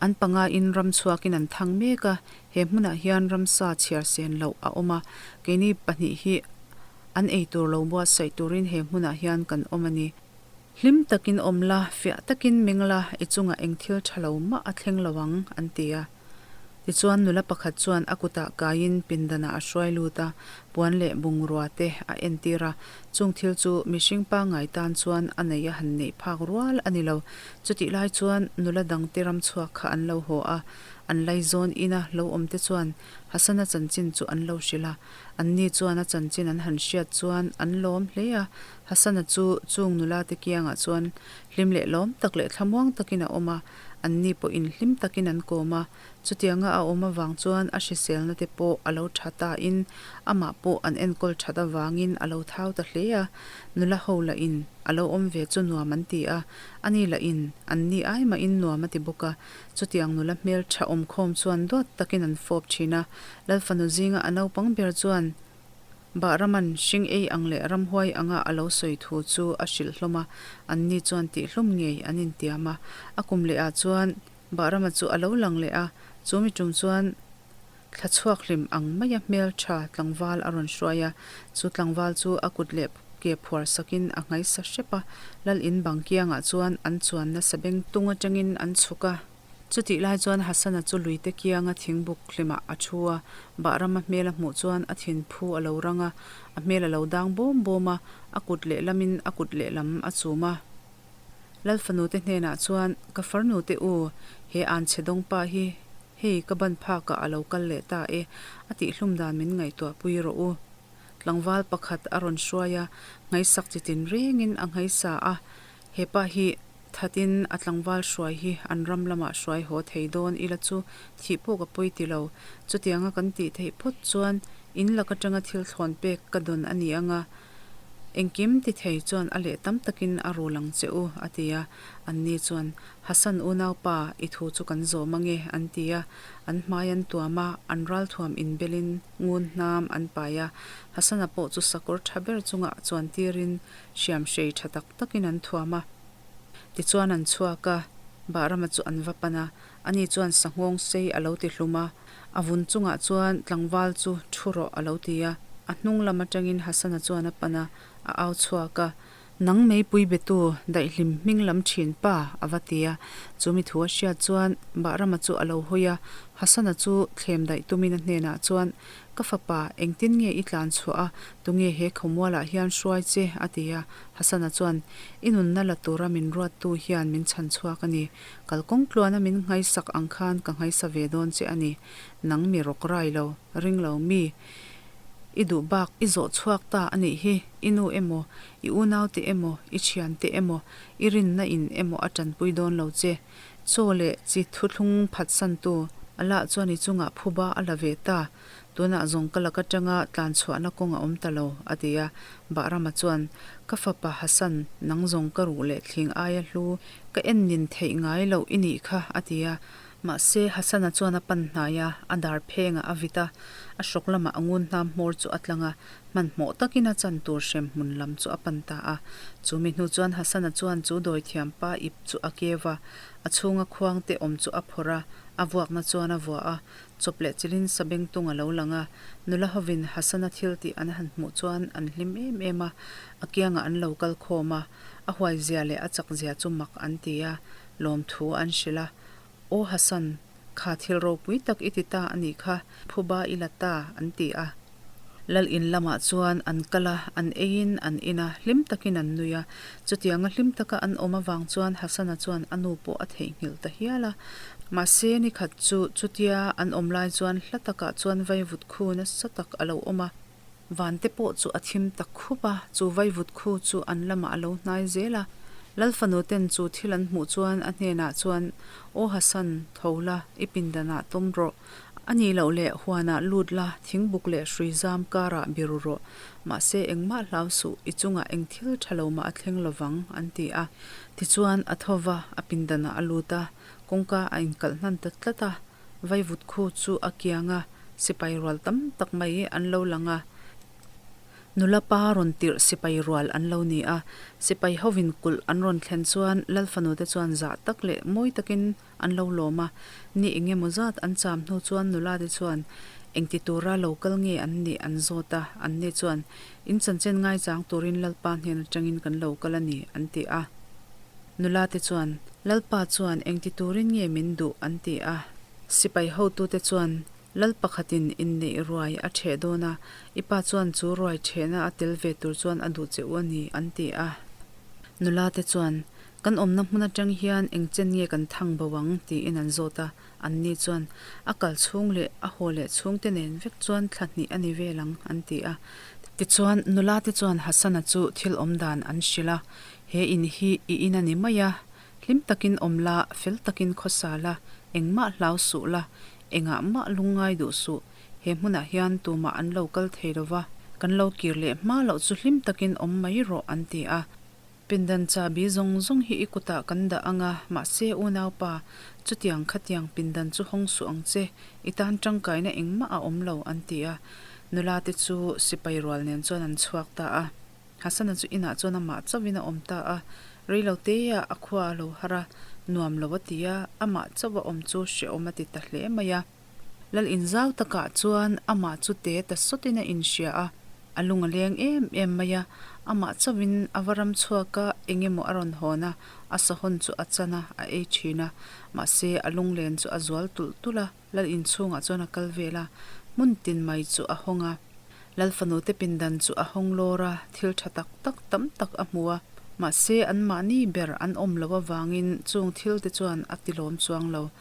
an pangain ram chhuakin an thang mek a, he hmunah hian ramsa chhiar sen loh a awm a, keini pahnih hi an eitur lo buatsaih turin he hmunah hian kan awm a ni. Hlim takin awm la, fiah takin meng la, i chungah eng thil tha lo mah a thleng lo ang, an ti a. Tichuan nula pakhat chuan a kutah kaiin pindanah a hruai lut a, puan leh bungrua te a entir a. Chung thil chu mihring pangngai tan chuan a neih a han neih phak rual a ni lo. Chutih lai chuan nula dangte ramchhuak kha an lo haw a, an laizawn ina lo awmte chuan Hasana chanchin chu an lo hrilh a. Anni chuan a chanchin an han hriat chuan an lawm hle a, Hasana chu chung nula te kiangah chuan hlim leh lawm tak leh thlamuang takin a awm a, anni pawhin hlim takin an kawm a. Chutianga a awm avang chuan a hriselna te pawh a lo tha tain amah pawh an enkawl that avangin a lo thau ta hle a. Nula ho lahin a lo awm ve chu nuam an ti a, ani lahin anni ai mahin nuam a ti bawk a. Chutiang nula hmeltha awmkhawm chuan duat takin an fawp thin a, Lalfanu zinga a naupang ber chuan Bahraman hring ei ang leh ramhuai anga a lo sawi thu chu a hrilh hlawm a, anni chuan tihhlum ngei an intiam a. A kum lehah chuan Bahrama chu a lo lang leh a, chu mi tum chuan thla chhuak hlim ang maia hmeltha tlangval a rawn hruai a, chu tlangval chu a kut leh ke phuar sakin a nghaisa hrep a, lal in bang kiangah chuan an chuanna sabeng tung atangin an chhuk a. Chutih lai chuan Hassan-a chu luite kianga thingbuk hlimah a thu a, Bahram-a hmel a hmuh chuan a thinphu a lo rang a, a hmel a lo dang bawm bawm a, a kut lehlamin a kut lehlam a chum a. Lalfanute hnenah chuan, Ka farnute u, he anchhe dawngpa hi hei ka ban phakah a lo kal leh ta e, a tihhlum dan min ngaihtuahpui rawh u. Tlangval pakhat a rawn hruai a, nghaisak chi tin rengin a nghaisa a, he pa hi thatin a tlangval hruai hi an ram lamah hruai haw thei dawn ila chu thih pawh ka pawi ti lo. Chutianga kan tih theih phawt chuan in lak atanga thil thlawn pek ka dawn a ni ang a, Engkim ti thei chuan a leh tam takin a rul ang che u, a ti a. Anni chuan, Hassan unaupa, i thu chu kan zawm ange, an ti a. An hmai an tuam a, an ralthuam inbelin ngun hnam an pai a. Hassana pawh chu sakawr tha ber chungah chuan tirin hriamhrei tha tak takin an thuam a. Tichuan an chhuak a, Bahrama chu an va pan a. Ani chuan sanghawng sei a lo ti hlum a, a vun chungah chuan tlangval chu thu rawh a lo ti a. A hnung lam atangin Hasana chuan a pan a, a au chhuak a, Nang meipui betu daihlim hming lam thin pa a va ti a. Chu mi thu a hriat chuan Bahrama chu a lo hawi a, Hasana chu thlem daih tumin a hnenah chuan, Ka fapa, engtin nge i tlan chhuah a, tunge he khawmualah hian hruai che? a ti a. Hasana chuan, I nunna la tura min ruattu hian min chhan chhuak a ni. Kalkawng tluana min nghaisak ang khan ka nghaisa ve dawn che a ni. Nang mi rawk rai lo, ring lo mi. I duh bak i zawh chhuak ta a nih hi. I nu emaw, i unaute emaw, i thiante emaw, i rinna in emaw a tanpui dawn lo che. Chaw leh chi thuthlung phatsantu Allah chuan i chungah phuba a la ve ta. Tunah zawng ka lak atanga tlan chhuahna kawng a awm ta lo, a ti a. Bahrama chuan, Ka fapa Hassan, nang zawng ka ruh leh thling aia hlu Ka en nin theih ngai loh i nih kha, a ti a. Mahse, Hassan-a chuan a pan hnai a, a dar phengah a vit a, a hrawk lamah a ngun hnam hmawr chu a tlang a, hmanhmawh takin a chan tur hrem hmun lam chu a pan ta a. Chu mi hnu chuan Hassan-a chuan chu dawithiam pa ip chu a keu a, a chhunga khuang te awm chu a phawrh a, a vuakna chuan a vuah a, chawp leh chilhin sabengtung a lo lang a. Nula hovin Hassan-a thil tih an han hmuh chuan an hlim em em a, a kiangah an lo kal khawm a. A huaizia leh a chakzia chu mak an ti a, lawmthu an hrilh a. Aw Hassan, kha thil ropui tak i ti ta a nih kha, phuba i la ta, an ti a. Lal in lamah chuan an kal a, an eiin an in a, hlim takin an nui a. Chutianga hlim taka an awm avang chuan Hassana chuan a nu pawh a theihnghilh ta hial a. Mahse, nikhat chu chutia an awm lai chuan hla takah chuan vaivut khu nasa tak a lo awm a. Van te pawh chu a thim tak khup a, chu vaivut khu chu an lamah a lo hnai zel a. Lal fanu ten chu thil an hmuh chuan a hnenah chuan, Aw Hassan, tho la, i pindanah tawm rawh. A nih loh leh huanah lut la, thingbuk leh hrui zam karah biru rawh. Mahse engmah hlau suh, i chungah eng thil tha lo mah a thleng lovang, an ti a. Tichuan a tho va, a pindanah a lut a, kawngka a inkalh hnan ta tlat a. Vaivut khu chu a kiang a, sipai rual tam tak mai an lo lang a. Nula pa rawn tirh sipai rual an lo ni a. Sipai hovin kulh an rawn thlen chuan Lal fanute chuan zah tak leh mawi takin an lo lawm a. Ni eng emaw zat an cham hnu chuan nulate chuan engti tura lo kal nge an nih an zawt a. Anni chuan, In chanchin ngaichang turin Lalpa hnen atangin kan lo kal a ni, an ti a. Nula te chuan, Lalpa chuan engti turin nge min duh? an ti a. Sipai hotute chuan, Lal pakhatin inneih ruai a ṭheh dawn a, i pa chuan chu ruai ṭhehna a tel ve tur chuan a duh che u a ni, an ti a. Nula te chuan, Kan awmna hmun aṭang hian eng chen nge kan thang bo ang? tiin an zawt a. Anni chuan, A kal chhung leh a haw leh chhungte nen vek chuan thla hnih a ni vel ang, an ti a. Tichuan, nula te chuan Hassan-a chu thil awm dan an hrilh a, He in hi i in a ni mai a, hlim takin awm la, fel takin khawsa la, engmah hlau suh la, engah mah lungngai duh suh, he hmunah hian tumah an lo kal thei lo va, kan lo kir leh hma loh chu hlim takin awm mai rawh an ti a. Pindan chahbi zawng zawng hi i kutah kan dah ang a, mahse unaupa, chutiang khatiang pindan chu hawng suh ang che, i tan tangkaina engmah a awm lo an ti a. Nula te chu sipai rual nen chuan an chhuak ta a. Hassan-a chu inah chuan amah chauhin a awm ta a, reilo teah a khua a lo har a, nuam lo a ti a, amah chauh a awm chu hrehawm a ti ta hle mai a. Lal inzau takah chuan amah chu te ta sawtin a inhria a. A lung a leng em em mai a, amah chauhin a va ram chhuak a, eng emaw a rawn hawn a, a sahawn chu a chan a, a ei thin a. Mahse, a lunglen chu a zual tulh tulh a, Lal inchhungah chuan a kal vel a, hmun tin mai chu a hawng a. Lal fanu te pindan chu a hawng lawr a, thil tha tak tak tam tak a hmu a. Mahse, anmahni ber an awm loh avangin chung thil te chuan a tilawm chuang lo.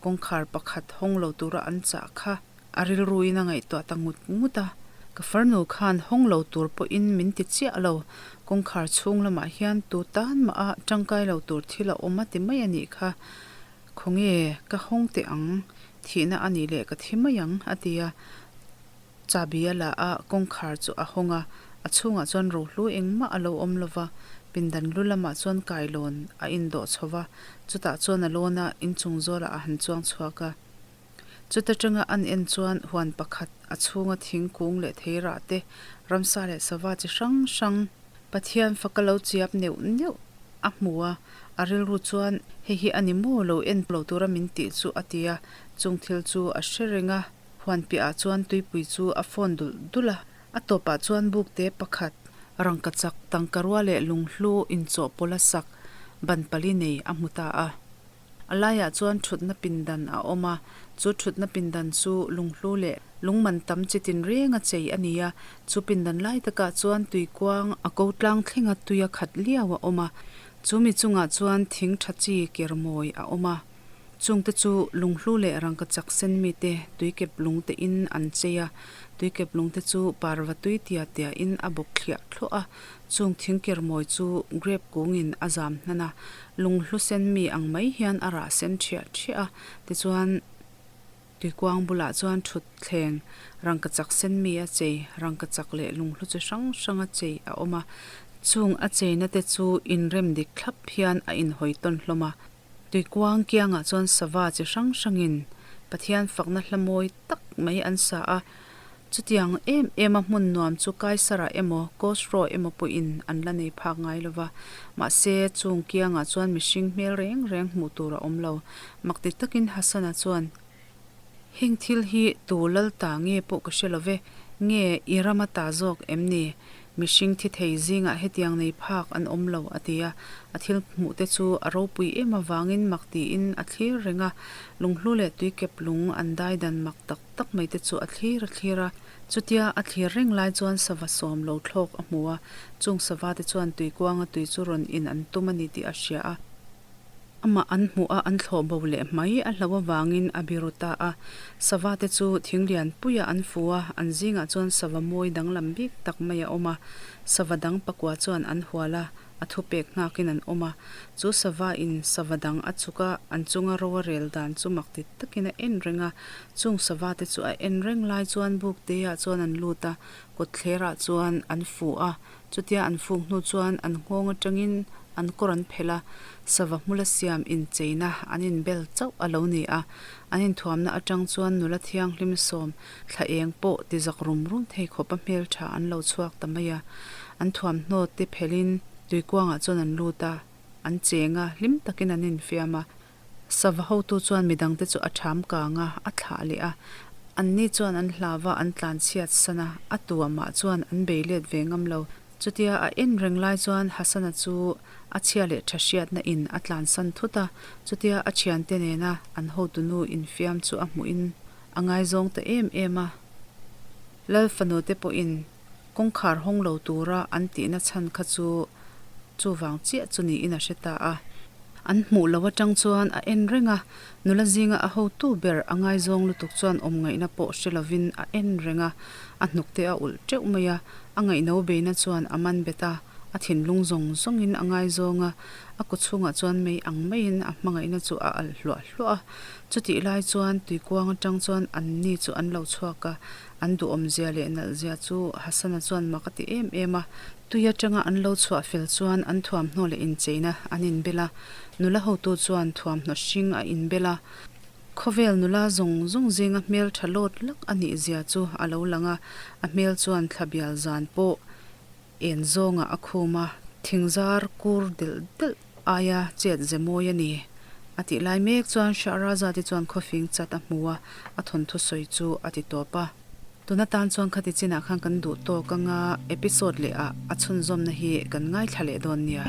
Kawngkhar pakhat hawng lo tura an chah kha a rilruin a ngaihtuah ta ngut ngut a. Ka farnu khan hawng lo tur pawhin min ti chiah lo, kawngkhar chhung lamah hian tu tan mah a tangkai lo tur thil a awm a ti mai a nih kha. Khawnge, ka hawng teh ang, thihna a nih leh ka thi mai ang, a ti a. Chabi a la a, kawngkhar chu a hawng a, a chhungah chuan rohlu engmah a lo awm lo va, pindan lu lamah chuan kailawn a indawh chho va, chutah chuan a lawn a, inchung zawlah a han chuang chhuak a. Chuta tanga an en chuan huan pakhat a chhunga thingkung leh theirah te, ramsa leh sava chi hrang hrang, Pathian faka lo chiap neuh neuh a hmu a, a rilru chuan hei hi a ni maw lo en lo tura min tih chu a ti a, chung thil chu a hre reng a, huan piahah chuan tuipui chu a phone dulh dulh a, a tawpah chuan bukte pakhat, rangkachak tangka rua leh lunghlu inchawhpawlh a sak ban pali nei a hmu ta a. A laiah chuan thutna pindan a awm a, chu thutna pindan chu lunghlu leh lungman tam chi tinreng a chei a ni a, chu pindan lai takah chuan tuikuang a ko tlang thlenga tui a khat liau a awm a, chu mi chungah chuan thing tha chi kermawi a awm a, chungte chu lunghlu leh rangkachak sen mite tuikep lungte in an chei a, tuikep lungte chu parva tui tia tia in a bawk thliah thluah a, Chung thingkermawi chu grape kungin a zam hnan a, lunghlu sen mi ang mai hian a rah sen ṭhiah ṭhiah a, tichuan tuikuang bulah chuan thut thleng rangkachak sen mi a chei, rangkachak leh lunghlu chi hrang hrang a chei a awm a, chung a cheina te chu inrem dik thlap hian a inhawi tawn hlawm a, tuikuang kiangah chuan sava chi hrang hrangin Pathian fakna hla mawi tak mai an sa a. Chutiang em em a hmun nuam chu Kaisara emaw Kosraw emaw pawhin an la nei phak ngai lo va, mahse chung kiangah chuan mihring hmel reng reng hmuh tur a awm lo. Makti takin Hasana chuan, Heng thil hi tu lal ta nge pawh ka hre lo ve, nge i rama ta zawk em ni? Mihring thi thei zingah hetiang nei phak an awm lo, a ti a. A thil hmuh te chu a ropui em avangin mak tiin a thlir reng a, lunghlu leh tuikep lung an daidan mak tak tak mai te chu a thlir a thlir a. Chutia a thlir reng lai chuan sava sawm lo thlawk a hmu a, chung sava te chuan tuikuanga tui chu rawn in an tum a ni tih a hria a. Amah an hmuh a an thlawh bo leh mai a hlauh avangin a biru ta a. Sava te chu thing lian puiah an fu a, an zingah chuan sava mawi danglam bik tak mai a awm a. Sava dang pakua chuan an hual a, a thupek nghakin an awm a. Chu sava in sava dang a chuk a, an chunga ro a rel dan chu mak ti takin a en reng a. Chung sava te chu a en reng lai chuan buk te ah chuan an lut a, kawtthler ah chuan an fu a. Chutia an fuk hnu chuan an nghawng atangin an kawr an phelh a, sava hmula siam incheina an inbel chauh a lo ni a. An inthuamna atang chuan nula thianghlim sawm thla eng pawh ti zak rum rum thei khawpa hmeltha an lo chhuak ta mai a. An thuamhnaw te phelhin tuikuangah chuan an lut a, an cheng a, hlim takin an infiam a. Sava hotu chuan midangte chu a ṭham kang a, a thlah leh a. Anni chuan an hlau a, an tlan chhiat san a, a tuamah chuan an bei let ve ngam lo. Chutia a en reng lai chuan Hasana chu a chhia leh ṭha hriatna in a tlan san thut a, chutia a ṭhiante nena an hotunu infiam chu a hmuhin a ngaizawng ta em em a. Lal fanute pawhin kawngkhar hawng lo tura an tihna chhan kha chu chuvang chiah chu niin a hre ta a. An hmuh loh atang chuan a en reng a, nula zinga a hotu ber a ngaizawng lutuk chuan awm ngaihna pawh hre lovin a en reng a, a hnukte a ulh teuh mai a, a ngaihno beina chuan a man bet a, a thinlung zawng zawngin a ngaizawng a, a kawchhungah chuan mei ang maiin a hmangaihna chu a alh hluah hluah a. Chutih lai chuan tuikuang atang chuan anni chu an lo chhuak a, an duhawmzia leh nalhzia chu Hasana chuan mak a ti em em a. Tui atanga an lo chhuah fel chuan an thuamhnaw leh incheina an inbel a, nula hotu chuan thuamhnaw hring a inbel a. Khawvel nula zawng zawng zinga hmel tha lawt lak a nih zia chu a lo lang a, a hmel chuan thla bial zan pawh en zawngah a khum a, thingzar kur delh delh aia chet ze mawi a ni. A tih lai mek chuan Shahrazad-i chuan khawfing chat a hmu a, a thawnthu sawi chu a ti tawp a. Tuna tan chuan khati chinah khan kan duh tawk anga episode leh ah a chhunzawmna hi kan ngaithla leh dawn nia.